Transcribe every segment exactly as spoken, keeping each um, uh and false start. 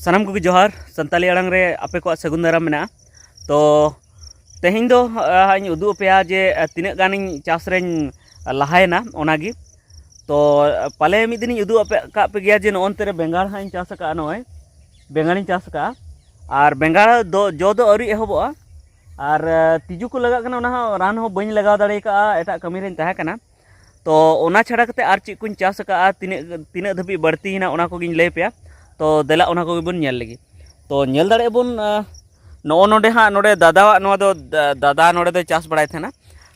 ᱥᱟᱱᱟᱢ ᱠᱚᱜᱮ ᱡᱚᱦᱟᱨ᱾ ᱥᱟᱱᱛᱟᱞᱤ ᱟᱲᱟᱝ ᱨᱮ ᱟᱯᱮ ᱠᱚᱣᱟᱜ ᱥᱟᱹᱜᱩᱱ ᱫᱟᱨᱟᱢ ᱢᱮᱱᱟᱜᱼᱟ᱾ ᱛᱚ ᱛᱮᱦᱮᱧ ᱫᱚ ᱟᱸ, ᱤᱧ ᱩᱫᱩᱜ ᱟᱯᱮᱭᱟ ᱡᱮ ᱟᱸ, ᱛᱤᱱᱟᱹᱜ ᱜᱟᱱᱤᱧ ᱪᱟᱥ ᱨᱮᱧ ᱞᱟᱦᱟᱭᱮᱱᱟ, ᱚᱱᱟᱜᱮ᱾ ᱛᱚ ᱯᱟᱞᱮ ᱢᱤᱫ ᱫᱤᱱᱤᱧ ᱩᱫᱩᱜ ᱟᱯᱮ ᱠᱟᱜ ᱯᱮ ᱜᱮᱭᱟ ᱡᱮ ᱱᱚᱜᱼᱚ ᱱᱚᱛᱮ ᱨᱮ ᱵᱮᱸᱜᱟᱲ ᱦᱟᱸᱜ ᱤᱧ ᱪᱟᱥ ᱟᱠᱟᱫᱼᱟ᱾ ᱱᱚᱜᱼᱚᱭ ᱵᱮᱸᱜᱟᱲᱤᱧ ᱪᱟᱥ ᱟᱠᱟᱫᱼᱟ, ᱟᱨ ᱵᱮᱸᱜᱟᱲ ᱫᱚ ᱡᱚ ᱫᱚ ᱟᱹᱣᱨᱤ ᱮᱦᱚᱵᱚᱜᱼᱟ᱾ ᱟᱨ ᱟᱸ, ᱛᱤᱡᱩ ᱠᱚ ᱞᱟᱜᱟᱜ ᱠᱟᱱᱟ, ᱚᱱᱟ ᱦᱚᱸ ᱨᱟᱱ ᱦᱚᱸ ᱵᱟᱹᱧ ᱞᱟᱜᱟᱣ ᱫᱟᱲᱮ ᱟᱠᱟᱫᱼᱟ, ᱮᱴᱟᱜ ᱠᱟᱹᱢᱤ ᱨᱮᱧ ᱛᱟᱦᱮᱸ ᱠᱟᱱᱟ᱾ ᱛᱚ ᱚᱱᱟ ᱪᱷᱟᱰᱟ ᱠᱟᱛᱮ ᱟᱨ ᱪᱮᱫ ᱠᱚᱧ ᱪᱟᱥ ᱟᱠᱟᱫᱼᱟ, ᱛᱤᱱᱟᱹᱜ ᱛᱤᱱᱟᱹᱜ ᱫᱷᱟᱹᱵᱤᱡ ᱵᱟᱹᱲᱛᱤᱭᱮᱱᱟ, ᱚᱱᱟ ᱠᱚᱜᱮᱧ ᱞᱟᱹᱭ ᱟᱯᱮᱭᱟ᱾ ᱛᱚ ᱫᱮᱞᱟ, ᱚᱱᱟ ᱠᱚᱜᱮ ᱵᱚᱱ ᱧᱮᱞ ᱞᱮᱜᱮ᱾ ᱛᱚ ᱧᱮᱞ ᱫᱟᱲᱮᱭᱟᱜᱼᱟ ᱵᱚᱱ, ᱟᱸ, ᱱᱚᱜᱼᱚ ᱱᱚᱰᱮ ᱦᱟᱸᱜ, ᱱᱚᱰᱮ ᱫᱟᱫᱟᱣᱟᱜ, ᱱᱚᱣᱟ ᱫᱚ ᱫᱟ- ᱫᱟᱫᱟ ᱱᱚᱰᱮ ᱫᱚᱭ ᱪᱟᱥ ᱵᱟᱲᱟᱭ ᱛᱟᱦᱮᱱᱟ᱾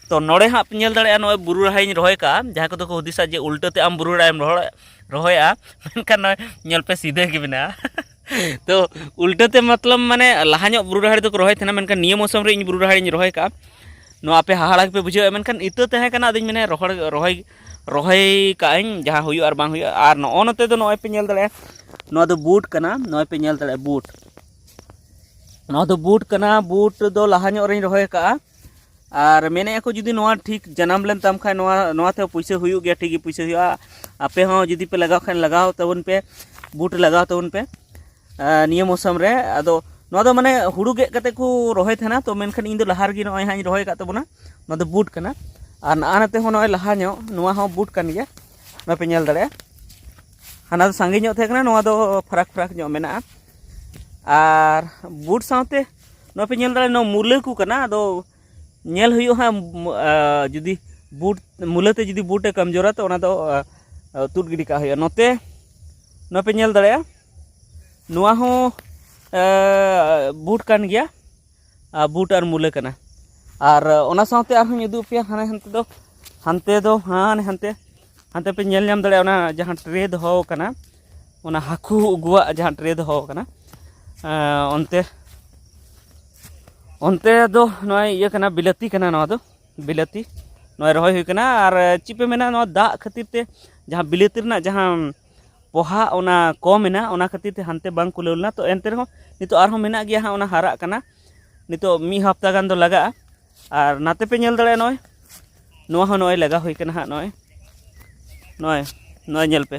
ᱛᱚ ᱱᱚᱰᱮ ᱦᱟᱸᱜ ᱯᱮ ᱧᱮᱞ ᱫᱟᱲᱮᱭᱟᱜᱼᱟ, ᱱᱚᱜᱼᱚᱭ ᱵᱩᱨᱩ ᱨᱟᱦᱟᱭᱤᱧ ᱨᱚᱦᱚᱭ ᱠᱟᱜᱼᱟ᱾ ᱡᱟᱦᱟᱸᱭ ᱠᱚᱫᱚ ᱠᱚ ᱦᱩᱫᱤᱥᱟ ᱡᱮ ᱩᱞᱴᱟᱹ ᱛᱮ ᱟᱢ ᱵᱩᱨᱩ ᱨᱟᱦᱟᱭᱮᱢ ᱨᱚᱦᱚᱭ ᱨᱚᱦᱚᱭᱟ, ᱢᱮᱱᱠᱷᱟᱱ ᱱᱚᱜᱼᱚᱭ ᱧᱮᱞ ᱯᱮ, ᱥᱤᱫᱷᱟᱹ ᱜᱮ ᱢᱮᱱᱟᱜᱼᱟ᱾ ᱛᱚ ᱩᱞᱴᱟᱹ ᱛᱮ ᱢᱚᱛᱞᱚᱵ ᱢᱟᱱᱮ ᱞᱟᱦᱟ ᱧᱚᱜ ᱵᱩᱨᱩ ᱨᱟᱦᱟᱲᱤ ᱫᱚᱠᱚ ᱨᱚᱦᱚᱭ ᱛᱟᱦᱮᱱᱟ, ᱢᱮᱱᱠᱷᱟᱱ ᱱᱤᱭᱟᱹ ᱢᱚᱥᱚᱢ ᱨᱮ ᱤᱧ ᱵᱩᱨᱩ ᱨᱟᱦᱟᱲᱤᱧ ᱨᱚᱦᱚᱭ ᱠᱟᱜᱼᱟ᱾ ᱱᱚᱣᱟ ᱟᱯᱮ ᱦᱟᱦᱟᱲᱟ ᱜᱮᱯᱮ ᱵᱩᱡᱷᱟᱹᱣᱮᱫᱼᱟ, ᱢᱮᱱᱠᱷᱟᱱ ᱤᱛᱟᱹ ᱛᱟᱦᱮᱸ ᱠᱟᱱᱟ, ᱟᱫᱚᱧ ᱢᱮᱱᱟ ᱨᱚᱦᱚᱲ ᱨᱚᱦᱚᱭ ᱨᱚᱦᱚᱭ ᱠᱟᱜ ᱟᱹᱧ, ᱡᱟᱦᱟᱸ ᱦᱩᱭᱩᱜᱼᱟ ᱟᱨ ᱵᱟᱝ ᱦᱩᱭᱩᱜᱼᱟ᱾ ᱟᱨ ᱱᱚᱜᱼᱚ ᱱᱚᱛᱮ ᱫᱚ ᱱᱚᱜᱼᱚᱭ ᱯᱮ ᱧᱮᱞ ᱫᱟᱲᱮᱭᱟᱜᱼᱟ, ᱱᱚᱣᱟ ᱫᱚ ᱵᱩᱴ ᱠᱟᱱᱟ, ᱱᱚᱜᱼᱚᱭ ᱯᱮ ᱧᱮᱞ ᱫᱟᱲᱮᱭᱟᱜᱼᱟ ᱵᱩᱴ᱾ ᱱᱚᱣᱟ ᱫᱚ ᱵᱩᱴ ᱠᱟᱱᱟ, ᱵᱩᱴ ᱫᱚ ᱞᱟᱦᱟ ᱧᱚᱜ ᱨᱤᱧ ᱨᱚᱦᱚᱭ ᱠᱟᱜᱼᱟ᱾ ᱟᱨ ᱢᱮᱱᱮᱫᱼᱟ ᱠᱚ ᱡᱩᱫᱤ ᱱᱚᱣᱟ ᱴᱷᱤᱠ ᱡᱟᱱᱟᱢ ᱞᱮᱱ ᱛᱟᱢ ᱠᱷᱟᱱ ᱱᱚᱣᱟ, ᱱᱚᱣᱟ ᱛᱮᱦᱚᱸ ᱯᱩᱭᱥᱟᱹ ᱦᱩᱭᱩᱜ ᱜᱮᱭᱟ, ᱴᱷᱤᱠ ᱜᱮ ᱯᱩᱭᱥᱟᱹ ᱦᱩᱭᱩᱜᱼᱟ᱾ ᱟᱯᱮ ᱦᱚᱸ ᱡᱩᱫᱤ ᱯᱮ ᱞᱟᱜᱟᱣ ᱠᱷᱟᱱ ᱞᱟᱜᱟᱣ ᱛᱟᱵᱚᱱ ᱯᱮ, ᱵᱩᱴ ᱞᱟᱜᱟᱣ ᱛᱟᱵᱚᱱ ᱯᱮ᱾ ᱟᱸ, ᱱᱤᱭᱟᱹ ᱢᱚᱥᱚᱢ ᱨᱮ᱾ ᱟᱫᱚ ᱱᱚᱣᱟ ᱫᱚ ᱢᱟᱱᱮ ᱦᱩᱲᱩ ᱜᱮᱫ ᱠᱟᱛᱮ ᱠᱚ ᱨᱚᱦᱚᱭ ᱛᱟᱦᱮᱱᱟ, ᱛᱚ ᱢᱮᱱᱠᱷᱟᱱ ᱤᱧ ᱫᱚ ᱞᱟᱦᱟ ᱨᱮᱜᱮ ᱱᱚᱜᱼᱚᱭ ᱦᱟᱸᱜ ᱤᱧ ᱨᱚᱦᱚᱭ ᱟᱠᱟᱫ ᱛᱟᱵᱚᱱᱟ᱾ ᱱᱚᱣᱟ ᱫᱚ ᱵᱩᱴ ᱠᱟᱱᱟ᱾ ᱟᱨ ᱱᱚᱜᱼᱚ ᱱᱚᱛᱮ ᱦᱚᱸ ᱱᱚᱜᱼᱚᱭ ᱞᱟᱦᱟ ᱧᱚᱜ ᱱᱚᱣᱟ ᱦᱚᱸ ᱵᱩᱴ ᱠᱟᱱ ᱜᱮᱭᱟ, ᱱᱚᱣᱟ ᱯᱮ ᱧᱮᱞ ᱫᱟᱲᱮᱭᱟᱜᱼᱟ᱾ ᱦᱟᱱᱟ ᱫᱚ ᱥᱟᱸᱜᱮ ᱧᱚᱜ ᱛᱟᱦᱮᱸ ᱠᱟᱱᱟ, ᱱᱚᱣᱟ ᱫᱚ ᱯᱷᱟᱨᱟᱠ ᱯᱷᱟᱨᱟᱠ ᱧᱚᱜ ᱢᱮᱱᱟᱜᱼᱟ᱾ ᱟᱨ ᱵᱩᱴ ᱥᱟᱶᱛᱮ ᱱᱚᱣᱟ ᱯᱮ ᱧᱮᱞ ᱫᱟᱲᱮᱭᱟᱜᱼᱟ, ᱱᱚᱣᱟ ᱢᱩᱞᱟᱹ ᱠᱚ ᱠᱟᱱᱟ᱾ ᱟᱫᱚ ᱧᱮᱞ ᱦᱩᱭᱩᱜᱼᱟ ᱦᱟᱸᱜ, ᱢᱩ- ᱟᱸ, ᱡᱩᱫᱤ ᱵᱩᱴ, ᱢᱩᱞᱟᱹ ᱛᱮ ᱡᱩᱫᱤ ᱵᱩᱴ ᱮ ᱠᱟᱢᱡᱳᱨᱟ, ᱛᱚ ᱚᱱᱟ ᱫᱚ ᱟᱸ, ᱛᱩᱫ ᱜᱤᱰᱤ ᱠᱟᱜ ᱦᱩᱭᱩᱜᱼᱟ᱾ ᱱᱚᱛᱮ ᱱᱚᱣᱟ ᱯᱮ ᱧᱮᱞ ᱫᱟᱲᱮᱭᱟᱜᱼᱟ, ᱱᱚᱣᱟ ᱦᱚᱸ ᱟᱸ, ᱵᱩᱴ ᱠᱟᱱ ᱜᱮᱭᱟ, ᱟᱨ ᱵᱩᱴ ᱟᱨ ᱢᱩᱞᱟᱹ ᱠᱟᱱᱟ᱾ ᱟᱨ ᱚᱱᱟ ᱥᱟᱶᱛᱮ ᱟᱨᱦᱚᱸᱧ ᱩᱫᱩᱜ ᱟᱯᱮᱭᱟ, ᱦᱟᱱᱮ ᱦᱟᱱᱛᱮ ᱫᱚ, ᱦᱟᱱᱛᱮ ᱫᱚ ᱦᱟᱱᱮ ᱦᱟᱱᱛᱮ, ᱦᱟᱱᱛᱮ ᱯᱮ ᱧᱮᱞ ᱧᱟᱢ ᱫᱟᱲᱮᱭᱟᱜᱼᱟ, ᱚᱱᱟ ᱡᱟᱦᱟᱸ ᱴᱨᱮ ᱫᱚᱦᱚ ᱟᱠᱟᱱᱟ, ᱚᱱᱟ ᱦᱟᱹᱠᱩ ᱩᱜᱩᱣᱟᱜ ᱡᱟᱦᱟᱸ ᱴᱨᱮ ᱫᱚᱦᱚ ᱟᱠᱟᱱᱟ᱾ ᱟᱸ, ᱚᱱᱛᱮ, ᱚᱱᱛᱮ ᱫᱚ ᱱᱚᱜᱼᱚᱭ ᱤᱭᱟᱹ ᱠᱟᱱᱟ, ᱵᱤᱞᱟᱹᱛᱤ ᱠᱟᱱᱟ, ᱱᱚᱣᱟ ᱫᱚ ᱵᱤᱞᱟᱹᱛᱤ ᱱᱚᱜᱼᱚᱭ ᱨᱚᱦᱚᱭ ᱦᱩᱭ ᱠᱟᱱᱟ᱾ ᱟᱨ ᱪᱮᱫ ᱯᱮ ᱢᱮᱱᱟ, ᱱᱚᱣᱟ ᱫᱟᱜ ᱠᱷᱟᱹᱛᱤᱨ ᱛᱮ ᱡᱟᱦᱟᱸ ᱵᱤᱞᱟᱹᱛᱤ ᱨᱮᱱᱟᱜ ᱡᱟᱦᱟᱸ ᱯᱚᱦᱟ ᱚᱱᱟ ᱠᱚᱢ ᱮᱱᱟ, ᱚᱱᱟ ᱠᱷᱟᱹᱛᱤᱨ ᱛᱮ ᱦᱟᱱᱛᱮ ᱵᱟᱝ ᱠᱩᱞᱟᱹᱣ ᱞᱮᱱᱟ᱾ ᱛᱚ ᱮᱱᱛᱮ ᱨᱮᱦᱚᱸ ᱱᱤᱛᱚᱜ ᱟᱨᱦᱚᱸ ᱢᱮᱱᱟᱜ ᱜᱮᱭᱟ ᱦᱟᱸᱜ, ᱚᱱᱟ ᱦᱟᱨᱟᱜ ᱠᱟᱱᱟ᱾ ᱱᱤᱛᱚᱜ ᱢᱤᱫ ᱦᱟᱯᱛᱟ ᱜᱟᱱ ᱫᱚ ᱞᱟᱜᱟᱜᱼᱟ᱾ ᱟᱨ ᱱᱟᱛᱮ ᱯᱮ ᱧᱮᱞ ᱫᱟᱲᱮᱭᱟᱜᱼᱟ, ᱱᱚᱜᱼᱚᱭ ᱱᱚᱣᱟ ᱦᱚᱸ ᱱᱚᱜᱼᱚᱭ ᱞᱟᱜᱟᱣ ᱦᱩᱭ ᱠᱟᱱᱟ ᱦᱟᱸᱜ, ᱱᱚᱜᱼᱚᱭ, ᱱᱚᱜᱼᱚᱭ, ᱱᱚᱜᱼᱚᱭ ᱧᱮᱞ ᱯᱮ,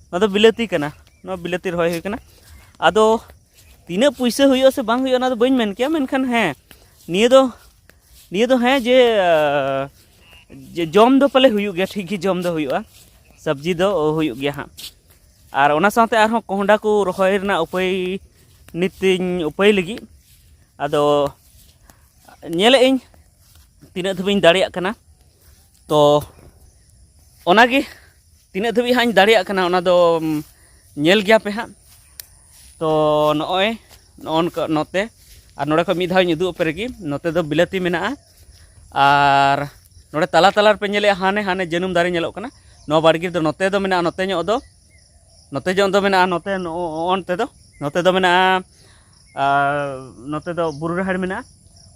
ᱱᱚᱣᱟ ᱫᱚ ᱵᱤᱞᱟᱹᱛᱤ ᱠᱟᱱᱟ, ᱱᱚᱣᱟ ᱵᱤᱞᱟᱹᱛᱤ ᱨᱚᱦᱚᱭ ᱦᱩᱭ ᱠᱟᱱᱟ᱾ ᱟᱫᱚ ᱛᱤᱱᱟᱹᱜ ᱯᱩᱭᱥᱟᱹ ᱦᱩᱭᱩᱜᱼᱟ ᱥᱮ ᱵᱟᱝ ᱦᱩᱭᱩᱜᱼᱟ, ᱚᱱᱟ ᱫᱚ ᱵᱟᱹᱧ ᱢᱮᱱ ᱠᱮᱭᱟ, ᱢᱮᱱᱠᱷᱟᱱ ᱦᱮᱸ, ᱱᱤᱭᱟᱹ ᱫᱚ ᱱᱤᱭᱟᱹ ᱫᱚ ᱦᱮᱸ ᱡᱮ, ᱟᱸ, ᱡᱮ ᱡᱚᱢ ᱫᱚ ᱯᱟᱞᱮ ᱦᱩᱭᱩᱜ ᱜᱮᱭᱟ, ᱴᱷᱤᱠ ᱜᱮ ᱡᱚᱢ ᱫᱚ ᱦᱩᱭᱩᱜᱼᱟ, ᱥᱚᱵᱽᱡᱤ ᱫᱚ ᱦᱩᱭᱩᱜ ᱜᱮᱭᱟ ᱦᱟᱸᱜ᱾ ᱟᱨ ᱚᱱᱟ ᱥᱟᱶᱛᱮ ᱟᱨᱦᱚᱸ ᱠᱚᱸᱦᱰᱟ ᱠᱚ ᱨᱚᱦᱚᱭ ᱨᱮᱱᱟᱜ ᱩᱯᱟᱹᱭ ᱱᱤᱛᱤᱧ ᱩᱯᱟᱹᱭ ᱞᱟᱹᱜᱤᱫ᱾ ᱟᱫᱚ ᱧᱮᱞᱮᱫ ᱟᱹᱧ ᱛᱤᱱᱟᱹᱜ ᱫᱷᱟᱹᱵᱤᱡ ᱤᱧ ᱫᱟᱲᱮᱭᱟᱜ ᱠᱟᱱᱟ᱾ ᱛᱚ ᱚᱱᱟᱜᱮ, ᱛᱤᱱᱟᱹᱜ ᱫᱷᱟᱹᱵᱤᱡ ᱦᱟᱸᱜ ᱤᱧ ᱫᱟᱲᱮᱭᱟᱜ ᱠᱟᱱᱟ, ᱚᱱᱟ ᱫᱚ, ᱩᱢ, ᱧᱮᱞ ᱜᱮᱭᱟ ᱯᱮ ᱦᱟᱸᱜ᱾ ᱛᱚ ᱱᱚᱜᱼᱚᱭ ᱱᱚᱜᱼᱚ ᱱᱚᱝᱠᱟ ᱱᱚᱛᱮ, ᱟᱨ ᱱᱚᱰᱮ ᱠᱷᱚᱱ ᱢᱤᱫ ᱫᱷᱟᱣ ᱤᱧ ᱩᱫᱩᱜ ᱟᱯᱮ ᱨᱮᱜᱮ, ᱱᱚᱛᱮ ᱫᱚ ᱵᱤᱞᱟᱹᱛᱤ ᱢᱮᱱᱟᱜᱼᱟ᱾ ᱟᱨ ᱱᱚᱰᱮ ᱛᱟᱞᱟ ᱛᱟᱞᱟ ᱨᱮᱯᱮ ᱧᱮᱞᱮᱫᱼᱟ, ᱦᱟᱱᱮ ᱦᱟᱱᱮ ᱡᱟᱹᱱᱩᱢ ᱫᱟᱨᱮ ᱧᱮᱞᱚᱜ ᱠᱟᱱᱟ᱾ ᱱᱚᱣᱟ ᱵᱟᱲᱜᱮ ᱨᱮᱫᱚ ᱱᱚᱛᱮ ᱫᱚ ᱢᱮᱱᱟᱜᱼᱟ, ᱱᱚᱛᱮ ᱧᱚᱜ ᱫᱚ, ᱱᱚᱛᱮ ᱧᱚᱜ ᱫᱚ ᱢᱮᱱᱟᱜᱼᱟ, ᱱᱚᱛᱮ ᱱᱚᱜᱼᱚ ᱚᱱᱛᱮ ᱫᱚ, ᱱᱚᱛᱮ ᱫᱚ ᱢᱮᱱᱟᱜᱼᱟ, ᱟᱨ ᱱᱚᱛᱮ ᱫᱚ ᱵᱩᱨᱩ ᱨᱟᱦᱮᱲ ᱢᱮᱱᱟᱜᱼᱟ᱾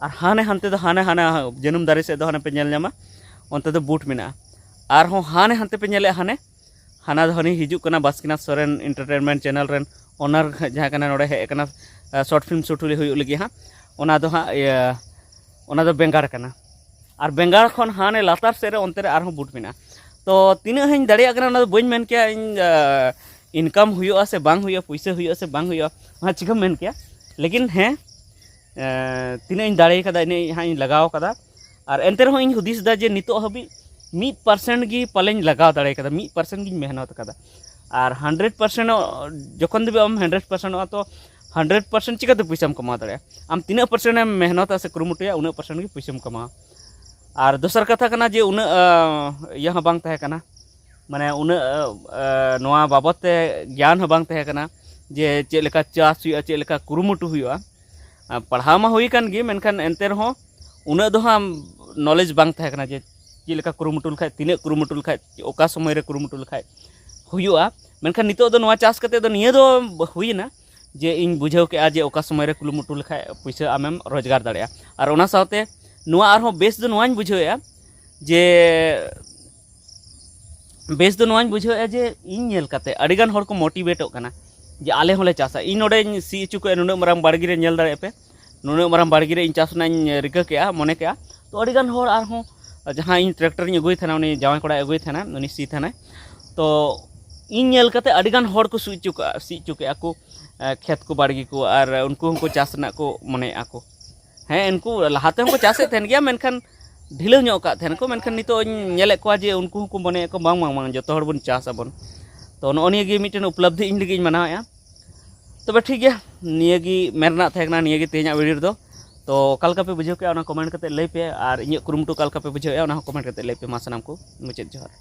ᱟᱨ ᱦᱟᱱᱮ ᱦᱟᱱᱛᱮ ᱫᱚ, ᱦᱟᱱᱮ ᱦᱟᱱᱮ ᱡᱟᱹᱱᱩᱢ ᱫᱟᱨᱮ ᱥᱮᱫ ᱫᱚ ᱦᱟᱱᱮ ᱯᱮ ᱧᱮᱞ ᱧᱟᱢᱟ, ᱚᱱᱛᱮ ᱫᱚ ᱵᱩᱴ ᱢᱮᱱᱟᱜᱼᱟ᱾ ᱟᱨᱦᱚᱸ ᱦᱟᱱᱮ ᱦᱟᱱᱛᱮ ᱯᱮ ᱧᱮᱞᱮᱫᱼᱟ, ᱦᱟᱱᱮ ᱦᱟᱱᱟ ᱫᱚ ᱦᱟᱹᱱᱤ ᱦᱤᱡᱩᱜ ᱠᱟᱱᱟ, ᱵᱟᱥᱠᱤᱱᱟᱛᱷ ᱥᱚᱨᱮᱱ ᱮᱱᱴᱟᱨᱴᱮᱱᱢᱮᱱᱴ ᱪᱮᱱᱮᱞ ᱨᱮᱱ ᱳᱱᱟᱨ ᱡᱟᱦᱟᱸ ᱠᱟᱱᱟ, ᱱᱚᱰᱮ ᱦᱮᱡ ᱟᱠᱟᱱᱟ, ᱥᱚᱨᱴ ᱯᱷᱤᱞᱢ ᱥᱩᱴ ᱦᱩᱭᱩᱜ ᱞᱟᱹᱜᱤᱫ ᱦᱟᱸᱜ᱾ ᱚᱱᱟ ᱫᱚ ᱦᱟᱸᱜ ᱤᱭᱟᱹ, ᱚᱱᱟ ᱫᱚ ᱵᱮᱸᱜᱟᱲ ᱠᱟᱱᱟ᱾ ᱟᱨ ᱵᱮᱸᱜᱟᱲ ᱠᱷᱚᱱ ᱦᱟᱱᱮ ᱞᱟᱛᱟᱨ ᱥᱮᱫ ᱨᱮ, ᱚᱱᱛᱮ ᱨᱮ ᱟᱨᱦᱚᱸ ᱵᱩᱴ ᱢᱮᱱᱟᱜᱼᱟ᱾ ᱛᱚ ᱛᱤᱱᱟᱹᱜ ᱦᱟᱸᱜ ᱤᱧ ᱫᱟᱲᱮᱭᱟᱜ ᱠᱟᱱᱟ, ᱚᱱᱟ ᱫᱚ ᱵᱟᱹᱧ ᱢᱮᱱ ᱠᱮᱭᱟ ᱤᱧ, ᱤᱱᱠᱟᱢ ᱦᱩᱭᱩᱜᱼᱟ ᱥᱮ ᱵᱟᱝ ᱦᱩᱭᱩᱜᱼᱟ, ᱯᱩᱭᱥᱟᱹ ᱦᱩᱭᱩᱜᱼᱟ ᱥᱮ ᱵᱟᱝ ᱦᱩᱭᱩᱜᱼᱟ, ᱚᱱᱟ ᱪᱤᱠᱟᱹᱢ ᱢᱮᱱ ᱠᱮᱭᱟ? ᱞᱮᱠᱤᱱ ᱦᱮᱸ, ᱮᱸ, ᱛᱤᱱᱟᱹᱜ ᱤᱧ ᱫᱟᱲᱮ ᱠᱟᱫᱟ, ᱤᱱᱟᱹᱜ ᱦᱟᱸᱜ ᱤᱧ ᱞᱟᱜᱟᱣ ᱠᱟᱫᱟ᱾ ᱟᱨ ᱮᱱᱛᱮ ᱨᱮᱦᱚᱸ ᱤᱧ ᱦᱩᱫᱤᱥ ᱫᱟ ᱡᱮ ᱱᱤᱛᱚᱜ ᱦᱟᱹᱵᱤᱡ ᱢᱤᱫ ᱯᱟᱨᱥᱮᱱᱴ ᱜᱮ ᱯᱟᱞᱮᱧ ᱞᱟᱜᱟᱣ ᱫᱟᱲᱮ ᱠᱟᱫᱟ, ᱢᱤᱫ ᱯᱟᱨᱥᱮᱱᱴ ᱜᱤᱧ ᱢᱮᱦᱱᱚᱛ ᱠᱟᱫᱟ᱾ ᱟᱨ ᱦᱟᱱᱰᱨᱮᱰ ᱯᱟᱨᱥᱮᱱᱴ ᱡᱚᱠᱷᱚᱱ ᱫᱷᱟᱹᱵᱤᱡ ᱟᱢ ᱦᱟᱱᱰᱨᱮᱰ ᱯᱟᱨᱥᱮᱱᱴᱚᱜᱼᱟ, ᱛᱚ ᱦᱟᱱᱰᱨᱮᱰ ᱯᱟᱨᱥᱮᱱᱴ ᱪᱤᱠᱟᱹᱛᱮ ᱯᱩᱭᱥᱟᱢ ᱠᱟᱢᱟᱣ ᱫᱟᱲᱮᱭᱟᱜᱼᱟ? ᱟᱢ ᱛᱤᱱᱟᱹᱜ ᱯᱟᱨᱥᱮᱱᱴ ᱮᱢ ᱢᱮᱦᱱᱚᱛᱟ ᱥᱮ ᱠᱩᱨᱩᱢᱩᱴᱩᱭᱟ, ᱩᱱᱟᱹᱜ ᱯᱟᱨᱥᱮᱱᱴ ᱜᱮ ᱯᱩᱭᱥᱟᱹᱢ ᱠᱟᱢᱟᱣᱟ᱾ ᱟᱨ ᱫᱚᱥᱟᱨ ᱠᱟᱛᱷᱟ ᱠᱟᱱᱟ ᱡᱮ ᱩᱱᱟᱹᱜ, ᱟᱸ, ᱤᱭᱟᱹ ᱦᱚᱸ ᱵᱟᱝ ᱛᱟᱦᱮᱸ ᱠᱟᱱᱟ, ᱢᱟᱱᱮ ᱩᱱᱟᱹᱜ, ᱟᱸ, ᱱᱚᱣᱟ ᱵᱟᱵᱚᱫ ᱛᱮ ᱜᱮᱭᱟᱱ ᱦᱚᱸ ᱵᱟᱝ ᱛᱟᱦᱮᱸ ᱠᱟᱱᱟ ᱡᱮ ᱪᱮᱫ ᱞᱮᱠᱟ ᱪᱟᱥ ᱦᱩᱭᱩᱜᱼᱟ, ᱪᱮᱫ ᱞᱮᱠᱟ ᱠᱩᱨᱩᱢᱩᱴᱩ ᱦᱩᱭᱩᱜᱼᱟ᱾ ᱟᱨ ᱯᱟᱲᱦᱟᱣ ᱢᱟ ᱦᱩᱭ ᱠᱟᱱ ᱜᱮ, ᱢᱮᱱᱠᱷᱟᱱ ᱮᱱᱛᱮ ᱨᱮᱦᱚᱸ ᱩᱱᱟᱹᱜ ᱫᱚ ᱦᱟᱸᱜ ᱱᱚᱞᱮᱡᱽ ᱵᱟᱝ ᱛᱟᱦᱮᱸ ᱠᱟᱱᱟ ᱡᱮ ᱪᱮᱫ ᱞᱮᱠᱟ ᱠᱩᱨᱩᱢᱩᱴᱩ ᱞᱮᱠᱷᱟᱡ, ᱛᱤᱱᱟᱹᱜ ᱠᱩᱨᱩᱢᱩᱴᱩ ᱞᱮᱠᱷᱟᱡ, ᱚᱠᱟ ᱥᱚᱢᱚᱭ ᱨᱮ ᱠᱩᱨᱩᱢᱩᱴᱩ ᱞᱮᱠᱷᱟᱡ ᱦᱩᱭᱩᱜᱼᱟ᱾ ᱢᱮᱱᱠᱷᱟᱱ ᱱᱤᱛᱚᱜ ᱫᱚ ᱱᱚᱣᱟ ᱪᱟᱥ ᱠᱟᱛᱮ ᱫᱚ ᱱᱤᱭᱟᱹ ᱫᱚ ᱦᱩᱭᱮᱱᱟ ᱡᱮ ᱤᱧ ᱵᱩᱡᱷᱟᱹᱣ ᱠᱮᱜᱼᱟ ᱡᱮ ᱚᱠᱟ ᱥᱚᱢᱚᱭ ᱨᱮ ᱠᱩᱨᱩᱢᱩᱴᱩ ᱞᱮᱠᱷᱟᱡ ᱯᱩᱭᱥᱟᱹ ᱟᱢᱮᱢ ᱨᱳᱡᱽᱜᱟᱨ ᱫᱟᱲᱮᱭᱟᱜᱼᱟ᱾ ᱟᱨ ᱚᱱᱟ ᱥᱟᱶᱛᱮ ᱱᱚᱣᱟ ᱟᱨᱦᱚᱸ ᱵᱮᱥ ᱫᱚ ᱱᱚᱣᱟᱧ ᱵᱩᱡᱷᱟᱹᱣᱮᱜᱼᱟ ᱡᱮ ᱵᱮᱥ ᱫᱚ ᱱᱚᱣᱟᱧ ᱵᱩᱡᱷᱟᱹᱣᱮᱫᱼᱟ ᱡᱮ ᱤᱧ ᱧᱮᱞ ᱠᱟᱛᱮ ᱟᱹᱰᱤᱜᱟᱱ ᱦᱚᱲ ᱠᱚ ᱢᱳᱴᱤᱵᱷᱮᱴᱚᱜ ᱠᱟᱱᱟ ᱡᱮ ᱟᱞᱮ ᱦᱚᱸᱞᱮ ᱪᱟᱥᱟ᱾ ᱤᱧ ᱱᱚᱰᱮᱧ ᱥᱤ ᱦᱚᱪᱚ ᱠᱚᱣᱟ, ᱱᱩᱱᱟᱹᱜ ᱢᱟᱨᱟᱝ ᱵᱟᱲᱜᱮ ᱨᱮ, ᱧᱮᱞ ᱫᱟᱲᱮᱭᱟᱜ ᱯᱮ, ᱱᱩᱱᱟᱹᱜ ᱢᱟᱨᱟᱝ ᱵᱟᱲᱜᱮ ᱨᱮ ᱤᱧ ᱪᱟᱥ ᱨᱮᱱᱟᱜ ᱤᱧ ᱨᱤᱠᱟᱹ ᱠᱮᱜᱼᱟ, ᱢᱚᱱᱮ ᱠᱮᱜᱼᱟ᱾ ᱛᱚ ᱟᱹᱰᱤᱜᱟᱱ ᱦᱚᱲ ᱟᱨᱦᱚᱸ, ᱡᱟᱦᱟᱸ ᱤᱧ ᱴᱨᱟᱠᱴᱟᱨᱤᱧ ᱟᱹᱜᱩᱭ ᱛᱟᱦᱮᱱᱟ, ᱩᱱᱤ ᱡᱟᱶᱟᱭ ᱠᱚᱲᱟᱭ ᱟᱹᱜᱩᱭ ᱛᱟᱦᱮᱱᱟ, ᱩᱱᱤ ᱥᱤ ᱛᱟᱦᱮᱱᱟᱭ᱾ ᱛᱚ ᱤᱧ ᱧᱮᱞ ᱠᱟᱛᱮ ᱟᱹᱰᱤᱜᱟᱱ ᱦᱚᱲ ᱠᱚ ᱥᱤ ᱦᱚᱪᱚ ᱠᱟᱜᱼᱟ, ᱥᱤ ᱦᱚᱪᱚ ᱠᱮᱜᱼᱟ ᱠᱚ᱾ ᱠᱷᱮᱛ ᱠᱚ, ᱵᱟᱲᱜᱮ ᱠᱚ, ᱟᱨ ᱩᱱᱠᱩ ᱦᱚᱸᱠᱚ ᱪᱟᱥ ᱨᱮᱱᱟᱜ ᱠᱚ ᱢᱚᱱᱮᱭᱮᱫᱼᱟ ᱠᱚ᱾ ᱦᱮᱸ, ᱩᱱᱠᱩ ᱞᱟᱦᱟ ᱛᱮᱦᱚᱸ ᱠᱚ ᱪᱟᱥᱮᱫ ᱛᱟᱦᱮᱱ ᱜᱮᱭᱟ, ᱢᱮᱱᱠᱷᱟᱱ ᱰᱷᱤᱞᱟᱹᱣ ᱧᱚᱜ ᱟᱠᱟᱫ ᱛᱟᱦᱮᱱ ᱠᱚ᱾ ᱢᱮᱱᱠᱷᱟᱱ ᱱᱤᱛᱚᱜ ᱤᱧ ᱧᱮᱞᱮᱫ ᱠᱚᱣᱟ ᱡᱮ ᱩᱱᱠᱩ ᱦᱚᱸᱠᱚ ᱢᱚᱱᱮᱭᱮᱫ ᱠᱚ, ᱵᱟᱝ, ᱵᱟᱝ, ᱵᱟᱝ, ᱡᱚᱛᱚ ᱦᱚᱲ ᱵᱚᱱ ᱪᱟᱥ ᱟᱵᱚᱱ᱾ ᱛᱚ, ᱱᱚᱜᱼᱚ ᱱᱤᱭᱟᱹ ᱜᱮ ᱢᱤᱫᱴᱮᱱ ᱩᱯᱞᱚᱵᱽᱫᱷᱤ ᱤᱧ ᱞᱟᱹᱜᱤᱫ ᱤᱧ ᱢᱟᱱᱟᱣᱮᱫᱼᱟ᱾ ᱛᱚᱵᱮ ᱴᱷᱤᱠ ᱜᱮᱭᱟ, ᱱᱤᱭᱟᱹ ᱜᱮ ᱢᱮᱱ ᱨᱮᱱᱟᱜ ᱛᱟᱦᱮᱸ ᱠᱟᱱᱟ ᱱᱤᱭᱟᱹ ᱜᱮ ᱛᱮᱦᱮᱧᱟᱜ ᱵᱷᱤᱰᱤᱭᱳ ᱨᱮᱫᱚ᱾ ᱛᱚ, ᱚᱠᱟ ᱞᱮᱠᱟ ᱯᱮ ᱵᱩᱡᱷᱟᱹᱣ ᱠᱮᱜᱼᱟ, ᱚᱱᱟ ᱠᱚᱢᱮᱱᱴ ᱠᱟᱛᱮ ᱞᱟᱹᱭ ᱯᱮ, ᱟᱨ ᱤᱧᱟᱹᱜ ᱠᱩᱨᱩᱢᱩᱴᱩ ᱚᱠᱟ ᱞᱮᱠᱟ ᱯᱮ ᱵᱩᱡᱷᱟᱹᱣᱮᱜᱼᱟ, ᱚᱱᱟ ᱦᱚᱸ ᱠᱚᱢᱮᱱᱴ ᱠᱟᱛᱮ ᱞᱟᱹᱭ ᱯᱮ᱾ ᱢᱟ ᱥᱟᱱᱟᱢ ᱠᱚ ᱢᱩᱪᱟᱹᱫ ᱡᱚᱦᱟᱨ᱾